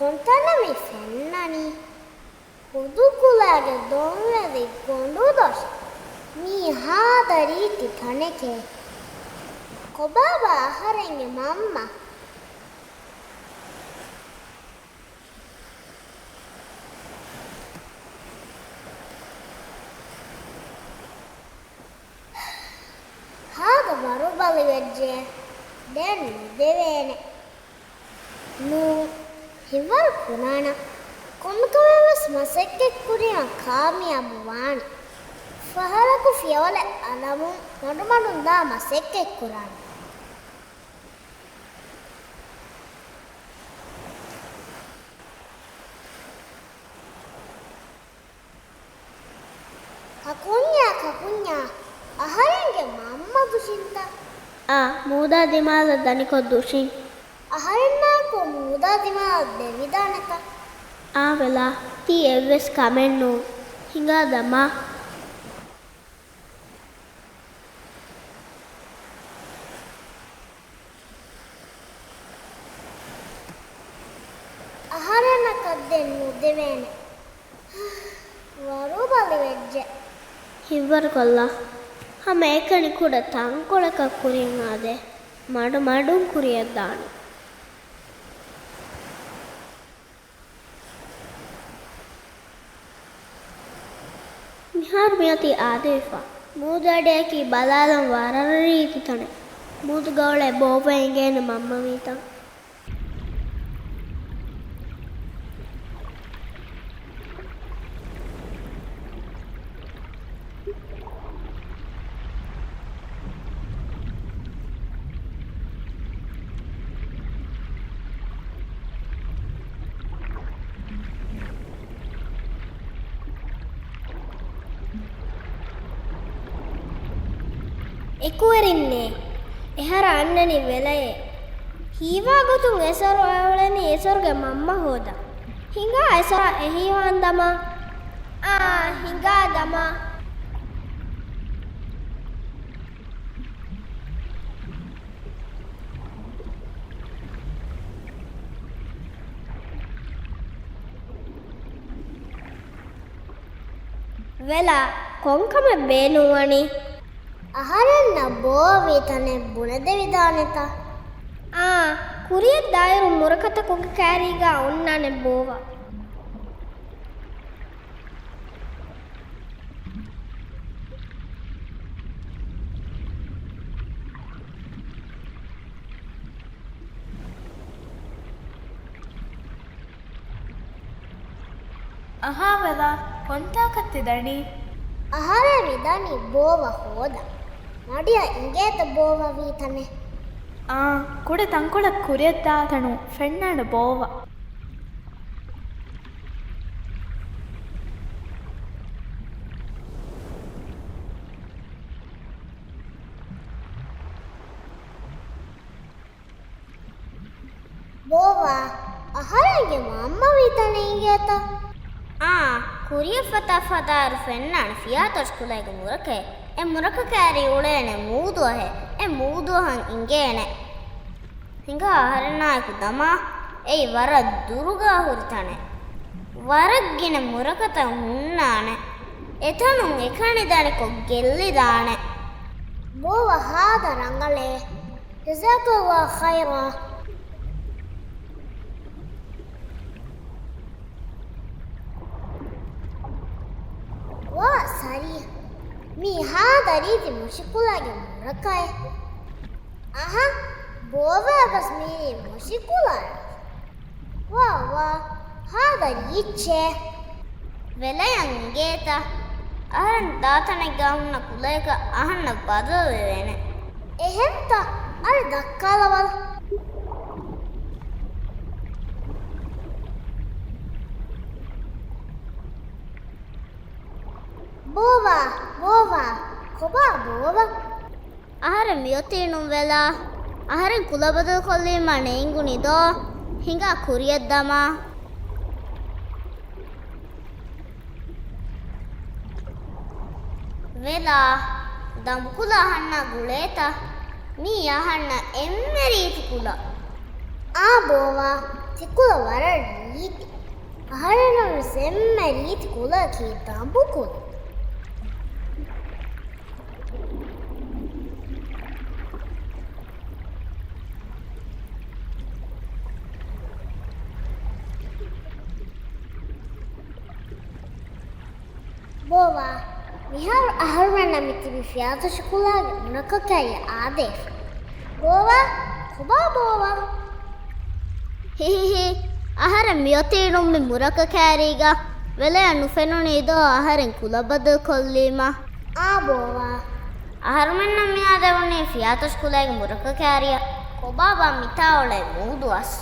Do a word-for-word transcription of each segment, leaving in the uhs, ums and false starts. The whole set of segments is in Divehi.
ކޮންތަނަށް މި ފެންނަނީ؟ ހުދުކުލައިގެ ދޮންވެލި ގޮނޑުދޮށި. މީ ހާދަ ރީތި ތަނެކޭ. ކޮބާބާ އަހަރެންގެ މަންމަ؟ ހާދަ ވަރުބަލި ވެއްޖެ. ދެން ނުދެވޭނެ. ނޫން، ހިތްވަރު ކުރާނަން. ކޮންމެ ކަމެއް ވެސް މަސައްކަތް ކުރީމަ ކާމިޔާބު ވާނެ. ފަހަރަކު ފިޔަވަޅެއް އަޅަމުން މަޑުމަޑުން ދާ މަސައްކަތް ކުރާނަން. ކަކުންޏާ، ކަކުންޏާ، އަހަރެންގެ މަންމަ ދުށިންތަ؟ އާ، މޫދާ ދިމާލަށް ދަނިކޮށް ދުށިން. އަހަރެންނާއެކު މޫދާ ދިމާލަށް ދެވިދާނެތަ؟ އާ ވެލާ، ތީ އެއްވެސް ކަމެއް ނޫން. ހިނގާ ދަމާ. އަހަރެންނަކަށް ދެން ނުދެވޭނެ. ވަރުބަލި ވެއްޖެ. ހިތްވަރުކޮށްލާ. ހަމަ އެކަނި ކުޑަ ތަންކޮޅަކަށް ކުރިޔަށް އާދޭ. މަޑު މަޑުން ކުރިޔަށް ދާނެ. މިހާރު މިއޮތީ އާދެވިފަ. މޫދު އަޑިއަކީ ބަލާލަން ވަރަށް ރީތި ތަނެއް. މޫދުގަ އުޅޭ ބޯވައަށް އެނގޭނެ މަންމަ ވީތަން. އެކުވެރިންނޭ! އެހާރަ އަންނަނީ ވެލައޭ. ހީވާ ގޮތުން އެސޮރު އަޅުއަޅަނީ އެސޮރުގެ މަންމަ ހޯދަން. ހިނގާ އެސޮރަށް އެހީވާން ދަމާ. އާ، ހިނގާ ދަމާ. ވެލާ، ކޮންކަމެއް ބޭނުންވަނީ؟ އަހަރެންނަށް ބޯވީ ތަނެއް ބުނެދެވިދާނެތަ؟ އާ، ކުރިޔަށް ދާއިރު މުރަކަތަކުގެ ކާރީގަ އޮންނާނެ ބޯވަ. އަހާ ވެލާ، ކޮންތާކަށް ތި ދަނީ؟ އަހަރެން މި ދަނީ ބޯވަ ހޯދަން. މަޑިއަށް އިނގޭތަ ބޯވަ ވީ ތަނެއް؟ އާނ، ކުޑަ ތަންކޮޅަށް ކުރިޔަށް ދާ ތަނުން ފެންނާނެ ބޯވަ. ބޯވާ، އަހަރެންގެ މަންމަ ވީ ތަނެއް އިނގޭތަ؟ އާނ، ކުރިޔަށް ފަތާ ފަތާއިރު ފެންނާނެ ފިޔާތޮށި ކުލައިގެ މުރަކައެއް. އެ މުރަކަ ކާރީ އުޅޭނެ މޫދުއަހެއް. އެ މޫދުއަހަށް އިނގޭނެ. ހިނގާ އަހަރެންނާއެކު ދަމާ. އެއީ ވަރަށް ދުރުގާ ހުރި ތަނެއް. ވަރަށް ގިނަ މުރަކަތައް ހުންނާނެ. އެތަނުން އެކަނި ދަނިކޮށް ގެއްލިދާނެ. ބޯވަ ހާދަ ރަނގަޅޭ. ޖަޒާކަﷲ ޚައިރާ. ވާ ސަރީ. މީ ހާދަ ރީތި މުށިކުލައިގެ މުރަކައެއް. އަހަ، ބޯވައަށް ވެސް މީނީ މުށިކުލައެއް. ވާ، ވާ، ހާދަ ރީއްޗޭ. ވެލަޔަށް އިނގޭތަ؟ އަހަރެން ދާތަނެއްގަ ހުންނަ ކުލަޔަކަށް އަހަންނަށް ބަދަލުވެވޭނެ. އެހެންތަ؟ އަދި ދައްކާލަބަލަ. ބޯވާ، ބޯވާ، ކޮބާ ބޯވަ؟ އަހަރެން މިއޮތީ ނޫންވެލާ. އަހަރެން ކުލަ ބަދަލުކޮށްލީމާ ނޭނގުނީ ދޯ؟ ހިނގާ ކުރިޔަށް ދަމާ. ވެލާ، ދަނބުކުލަ އަހަންނާ ގުޅޭތަ؟ މީ އަހަންނަށް އެންމެ ރީތި ކުލަ. އާ ބޯވާ، މިކުލަ ވަރަށް ރީތި. އަހަރެންނަށް ވެސް އެންމެ ރީތި ކުލައަކީ ދަނބުކުލަ. ބޯވާ، މިހާރު އަހަރުމެންނަށް މިތިބި ފިޔާތޮށި ކުލާގެ މުރަކަ ކައި އާދޭފަ. ބޯވާ، ކޮބާ ބޯވާ؟ ހިހިހި، އަހަރެން މިއޮތީ ނޫން މި މުރަކަ ކާރީގަ. ވެލެއަށް ނުފެނުނީ ދޯ އަހަރެން ކުލަ ބަދަލު ކޮށްލީމަ؟ އާ ބޯވާ. އަހަރުމެންނަށް މިއާ ދެވުނީ ފިޔާތޮށި ކުލައިގެ މުރަކަ ކާރިއަށް. ކޮބާބާ މިތާ އުޅޭ މޫދު އަސް؟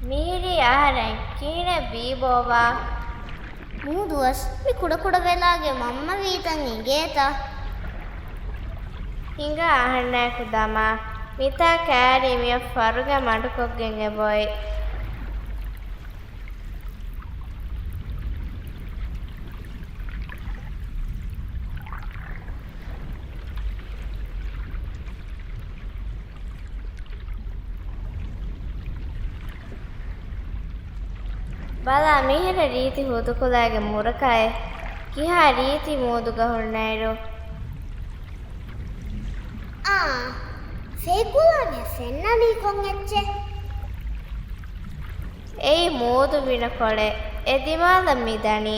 މިހިރީ އަހަރެން ކިހިނެއް ވީ ބޯވާ؟ މޫދު އަސް މި ކުޑަކުޑަ ވެލާގެ މަންމަ ވީތަން އިނގޭތަ؟ ހިނގާ އަހަންނާއެކު ދަމާ، މިތާ ކާރީ މިއޮށް ފަރުގަ މަޑުކޮށްގެން އެބައޮތް. ބަލާ، މިހިރަ ރީތި ހުދުކުލައިގެ މުރަކައެއް. ކިހާ ރީތި މޫދުގަ ހުންނައިރު. އާ، ފޭކުލާނެ ފެންނަނީ ކޮން އެއްޗެއް؟ އެއީ މޫދު ވިނަ ކޮޅެއް. އެ ދިމާލަށް މި ދަނީ.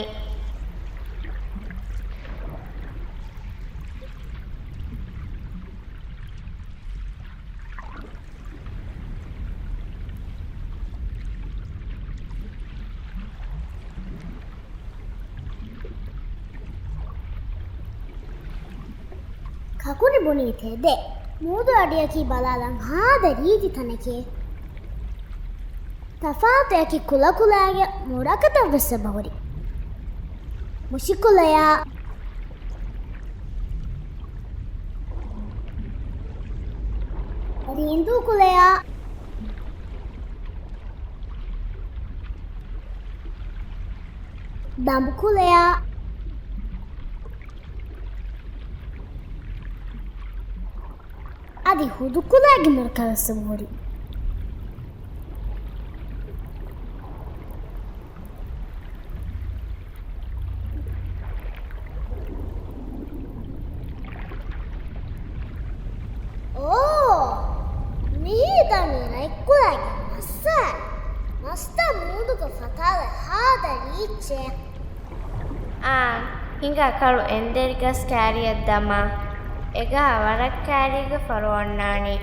ކަކުނި ބުނީ ތެދެއް. މޫދު އަޑިއަކީ ބަލާލަން ހާދަ ރީތި ތަނެކޭ. ތަފާތު އެކި ކުލަކުލާގެ މުރަކަތައް ވެސް އެބަހުރި. މުށިކުލަޔާ، ރީނދޫ ކުލަޔާ، ދަނބު ކުލަޔާ، އަދި ހުދު ކުލައިގެ މުރަކަބަސް ހުރި. އޯ! މިހީ ދަނީ ރަތްކުލައިގެ މައްސަ. މަސްތައް މޫދުގަ ފަތާލެ ހާދަ ރީއްޗެއް. އާނ، ހިނގާ ކަޅު އެންދެރިގަސް ކާރިއަށް ދަމާ، އެގަހާ ވަރަށް ކާރީގަ ފަރު އޮންނާނީ.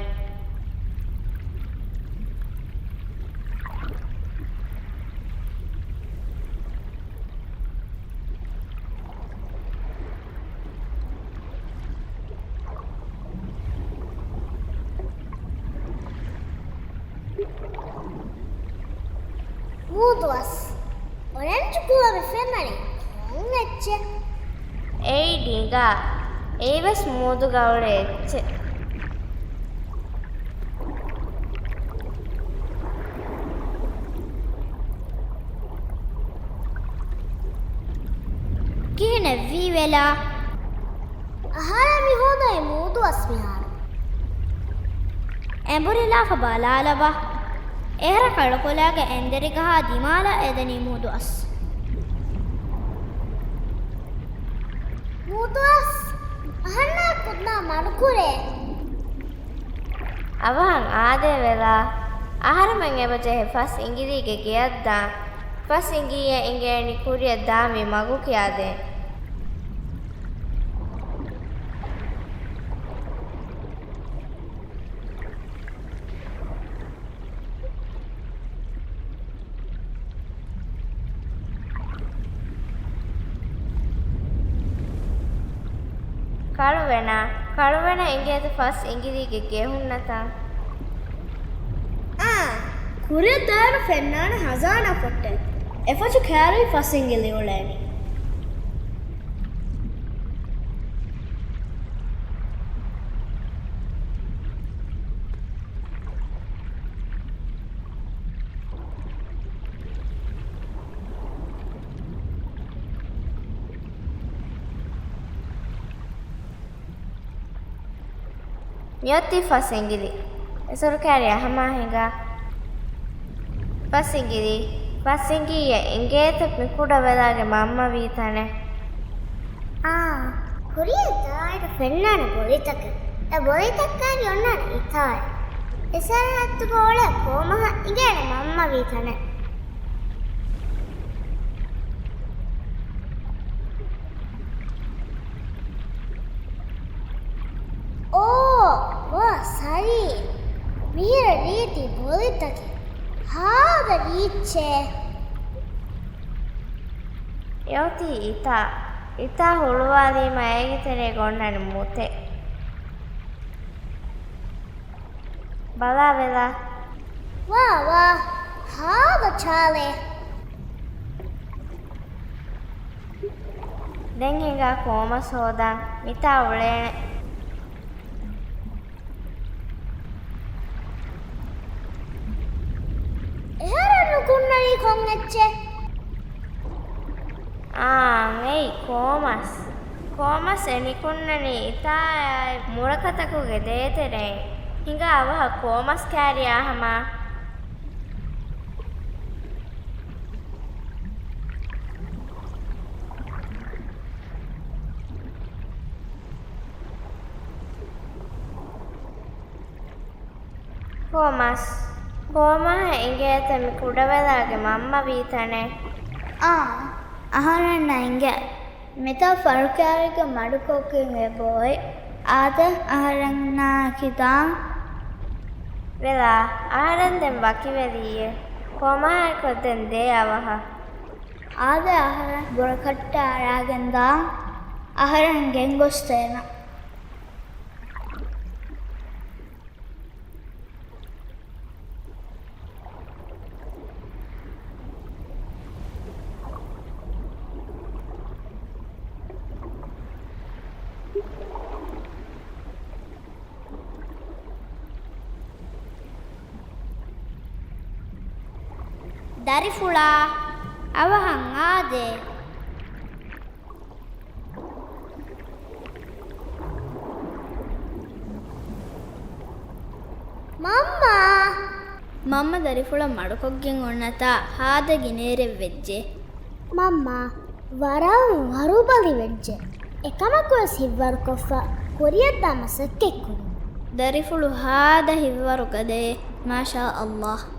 މޫދުއަސް. އޮރެންޖް ކުލަ މި ފެންނަނީ ކޮން އެއްޗެއް؟ އެއީ ޑިނގާ. އެއީވެސް މޫދުގަ އުޅޭ އެއްޗެއް. ކިހިނެއްވީ ވެލާ؟ އަހަރެން މި ހޯދައި މޫދުއަސް މިހާރު. އެނބުރިލާފަ ބަލާލަބަ. އެހެރަ ކަޅުކޮލާގެ އެންދެރިގަހާ ދިމާލަށް އެދެނީ މޫދުއަސް. މޫދުއަސް، އަހަންނާ ކުދާ މަޑުކުރޭ. އަވަހަށް އާދޭ ވެލާ. އަހަރެމެން އެބަޖެހޭ ފަސް އިނގިލީގެ ގެއަށް ދާން. ފަސް އިނގިއްޔެ އިނގޭނީ ކުރިއަށް ދާންވީ މަގު ކިޔާދޭން. ކަޅުވެނާ، ކަޅުވެނަށް އިނގޭތަ ފަސް އިނގިލީގެ ގެ ހުންނަތަން؟ އާ، ކުރިއަށް ދާން ފެންނާނެ ހަޒާނާ ފޮއްޓެއް. އެފޮށި ކާރީ ފަސް އިނގިލި އުޅޭނީ. މިއޮތީ ފަސް އިނގިލި. އެސޮރުކާރި އަހަމާ ހިނގާ. ފަސް އިނގިލި. ފަސް އިނގިއްޔެ އިނގޭތަ މި ކުޑަވެލާގެ މަންމަ ވީ ތަނެއް؟ އާ، ކުރިޔަށް ދާއިރު ފެންނާނެ ބޮލިތަކެއް. އެ ބޮލިތައް ކައިރި އޮންނާނެ އިތާއެއް. އެ ސަރަހައްދުގަ އުޅޭ ކޯމަހަށް އިނގޭނެ މަންމަ ވީ ތަނެއް. އޯ، ވާ ސަރީ. މިހިރަ ރީތި ބޮލިތަކެއް. ހާދަ ރީއްޗޭ. އެއޮތީ އިތާ. އިތާ ހުޅުވާލީމަ އޭގެ ތެރޭގަ އޮންނަނީ މުތެއް. ބަލާ ވެލާ. ވާ، ވާ، ހާދަ ޗާލެއް. ދެން ހިނގާ ކޯމަސް ހޯދަން. މިތާ އުޅޭނެ. އެހެރަ ނުކުންނަނީ ކޮން އެއްޗެއް؟ އާނ، އެއީ ކޯމަސް. ކޯމަސް އެ ނިކުންނަނީ އިތާއާއި މުރަކަތަކުގެ ދޭތެރެއިން. ހިނގާ އަވަހަށް ކޯމަސް ކައިރި އަހަމާ. ކޯމަސް، ކޯމަހަށް އިނގޭތަ މި ކުޑަވެލާގެ މަންމަ ވީ ތަނެއް؟ އާ، އަހަރެންނަށް އިނގޭ. މިތާ ފަރުކާރިގެ މަޑުކޮށްގެން އެބައޮތް. އާދެ، އަހަރެންނާ ކިދާން. ވެލާ، އަހަރެން ދެން ވަކިވެލިއްޔޭ. ކޯމަހާއެކު ދެން ދޭ އަވަހަށް. އާދެ، އަހަރެން ބުރަކައްޓާ އަރާގެން ދާން. އަހަރެން ގެންގޮސްދޭނަން. ދަރިފުޅާ، އަވަހަށް އާދޭ. މަންމާ! މަންމަ ދަރިފުޅަށް މަޑުކޮށްގެން އޮންނަތާ ހާދަ ގިނައިރެއް ވެއްޖެ. މަންމާ، ވަރަށް ވަރުބަލި ވެއްޖެ. އެކަމަކުވެސް ހިތްވަރުކޮށްފަ ކުރިޔަށްދާ މަސައްކަތްކުރުން. ދަރިފުޅު ހާދަ ހިތްވަރުގަދައޭ، މާޝާ އައްލާހް.